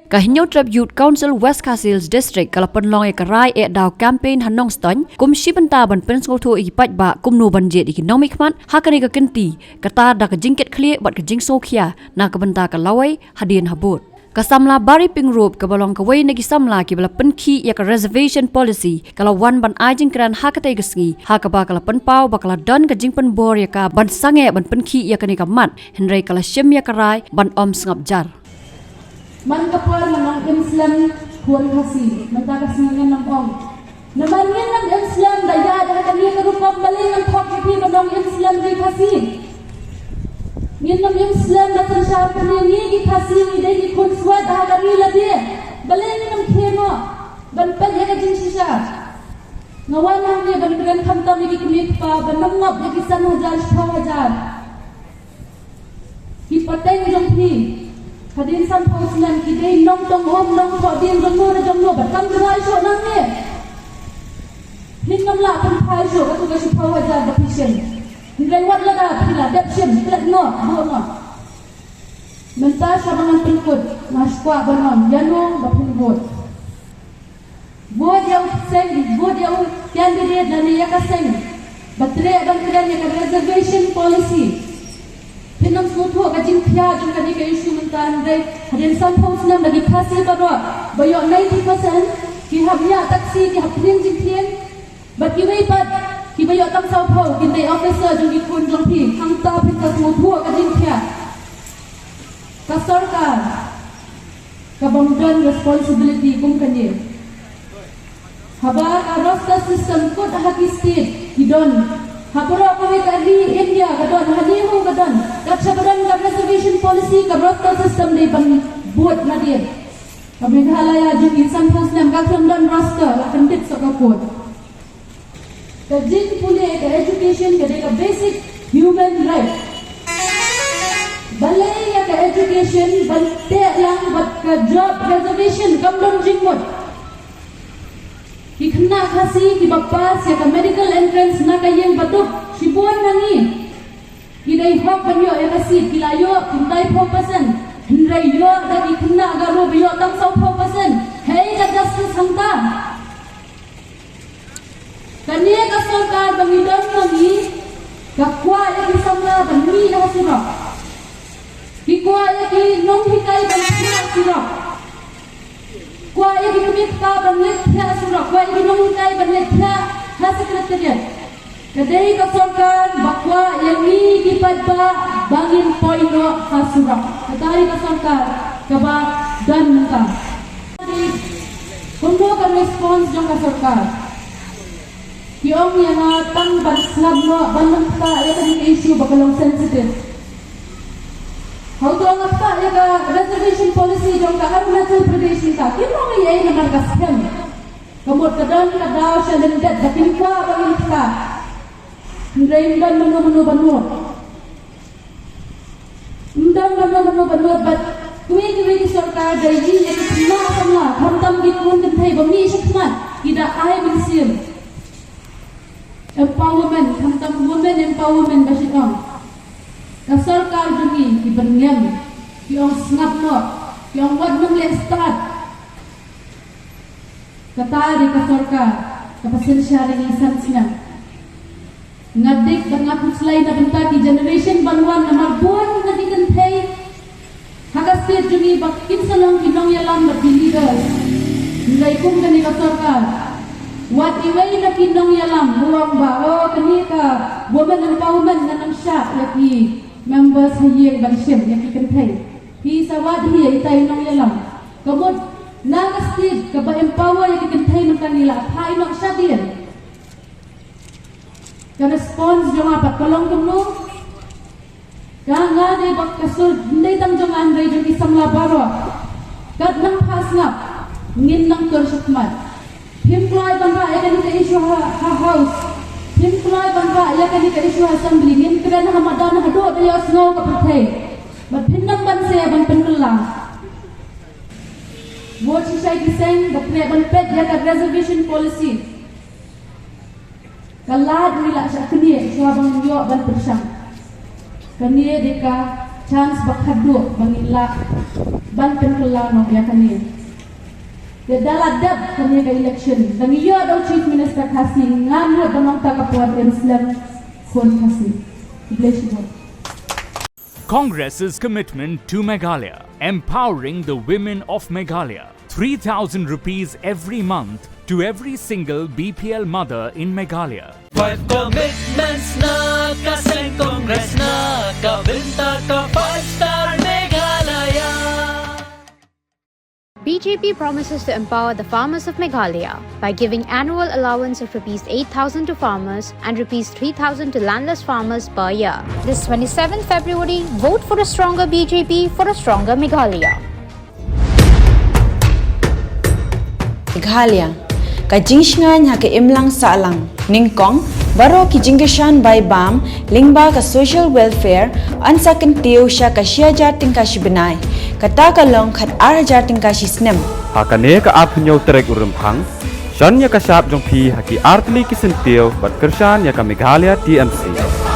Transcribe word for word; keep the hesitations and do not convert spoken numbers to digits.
Ka Hynñiewtrep Youth Council West Khasi Hills District ka la pynlong ïa ka rai eh daw campaign ha Nongstoiñ kum shi bynta ban pynsngewthuh ïa ki paidbah kumno ban jied ïa ki nongmihkhmat ha kane ka kynti, kata da ka jingkitkhlieh bad ka jingsngewkhia na ka bynta ka lawei hadien ha vote. Ka samla Bari Pyngrope kaba long kawei na ki samla kiba la pynkhih ïa ka reservation policy ka la wan ban ai jingkren ha katei ka sngi, ha kaba ka la pynpaw ba ka la don ka jingpynbor ïa ka ban sangeh ban pynkhih ïa kane ka mat, hynrei ka la shim ïa ka rai ban ym sngap jar. Man ka por ngan ong im slem khun Khasi, mynta ka sngi ngan ong. Namar ngin ym im slem da ïa da kane ka rukom, balei ngan thok ïa phi ban ong im slem ri Khasi. Ngin ym im slem da synshar pynïeng, ngi ki Khasi ngi dei ki khun swat ha ka ri lade. Balei ngin ym khie noh ban peit ïa ka jingshisha. Nga wan hangne ban kren khamtam ïa ki kmie kpa ban ym ngop ïa ki san hajar shiphew hajar. Ki pateng jong phi hadien sanphew snem ki dei nongtong um nongthoh dien jong no re jong no, ba kam dei shuh nangne. Phin ym lah pynphai shuh katu ka shiphew hajar ba phi shim. Hynrei wat lada phi la dep shim, klet noh, buh noh. Mynta shwa ba ngan pynkut, nga shu kwah ban ong ïa no ba phin vote. Vote ïa u seng, vote ïa u candidate lane ïa ka seng ba treh ban kren ïa ka reservation policy. Phin ym sngewthuh ka jingkhia jong kane ka issue mynta, hynrei hadien sanphew snem da ki Khasi baroh ba ïoh ninety percent ki hap ñiah taxi, ki hap pynïeng jingpynïeng. Bad kiwei pat kiba ïoh tang sawphew kin dei officer jong ki khun jong phi. Hangta phin sa sngewthuh ka jingkhia. Ka sorkar ka bym don responsibility kum kane. Haba ka roster system kut ha ki state ki don, ha baroh kawei ka ri India ka don, ha New ka don. Kat shaba don ka reservation policy, ka roster system dei ban bud nadien. Ka Meghalaya jong ngi sanphew snem ka khlem don roster, la kyndit sa ka kut. Ka jingpule ka education ka dei ka basic human right. Balei ïa ka education ban teh lang bad ka job reservation kam don jingmut. Ki khynnah Khasi kiba pass ïa ka medical entrance na ka ïing baduk shibun na ngi, ki dei hok ban ïoh ïa ka seat, ki la ïoh khyndai phew percent. Hynrei ïoh da ki khynnah Garo ba ïoh tang sawphew percent. Hei ka justice hangta. Kane ka sorkar ba ngi don ma ngi ka kwah ïa ki samla ban mih ha surok. Ki kwah ïa ki nonghikai ban thiah surok. Kwah ïa ki kmie kpa ban leit thiah surok. Kwah ïa ki nonghikai ban leit thiah ha secretariat. Ka dei ka sorkar ba kwah ïa ngi ki paidbah ba ngin poi noh ha surok. Ka dei ka sorkar kaba don mynta. Kumno ka response jong ka sorkar? Ki ong ïa nga tang ban sngap noh, ban ym ktah ïa kane ka issue ba ka long sensitive. Hato nga ktah ïa ka reservation policy jong ka Arunachal Pradesh? Ka kim ong ei ei namar ka skhem. Ka mut ka don ka daw sha lyndet ba kin kwah ba ngin ktah. Hynrei ym don mano mano ba nud. Ym don mano mano ba nud bad kiwei kiwei ki sorkar da ïohi ïa ki khynnah samla, khamtam ki khun kynthei ba mih shakhmat, ki da ai mynsiem. Empowerment, khamtam women empowerment ba shu ong. Ka sorkar jong ngi ki byrngem, ki ong sngap noh, ki ong wat nang leh stad. Kata dei ka sorkar kaba synshar ïa ngi san snem. Nga dik bad nga khuslai na bynta ki generation ban wan namar bun na ki kynthei ha ka state jong ngi ba kin sa long ki nongïalam bad ki leaders. Hynrei kum kane ka sorkar, wat iwei na ki nongïalam u ong ba, oh, kane ka women empowerment ngan ym shah ïa ki members ha ïing ban shim ïa ki kynthei. Phi sa wad hi ïa itai i nongïalam. Ka mut na ka state kaba empower ïa ki kynthei mynta ngi la phai noh shadien. Ka response jong nga pat ka long kumno? Ka nga dei ba ka sur, ym dei tang jong nga, hynrei jong ki samla baroh. Kat nang phah sngap, ngin nang tur shakhmat. Phim kloi ban rah ïa kane ka issue ha, ha House. Phim kloi ban rah ïa kane ka issue ha Assembly. Ngin kren ha madan haduh ba ïohsngew ka pyrthei. Bad phin nang ban seh ban pynkylla. Vote shisha ki seng, ba treh ban peit ïa ka reservation policy. Ka lad ngi la shah knieh shuwa ban ïoh ban pyrshang. Kane dei ka Chance ba khadduh ba ngin lah ban pynkylla noh ïa kane. Te da la dep kane ka election, da ngi ïoh da u Chief Minister Khasi, ngan ïoh ban long ta ka por ban slem khun Khasi. Khublei shibun. Congress's commitment to Meghalaya, empowering the women of Meghalaya. Three thousand rupees every month to every single B P L mother in Meghalaya. Five commitments na ka seng Congress na ka bynta ka five star Meghalaya. B J P promises to empower the farmers of Meghalaya by giving annual allowance of rupees eight thousand to farmers and rupees three thousand to landless farmers per year. This twenty-seventh February, vote for a stronger B J P for a stronger Meghalaya. Meghalaya, ka jingshngaiñ ha ka imlang sahlang. Nyngkong, baroh ki jingkyrshan bai bam lyngba ka social welfare yn sa kyntiew sha ka shi hajar tyngka shi bnai, kata ka long khat ar hajar tyngka shi snem. Ha kane ka arphew hynñiew tarik u Rymphang, shon ïa ka shap jong phi ha ki artylli ki syntiew ban kyrshan ïa ka Meghalaya T M C.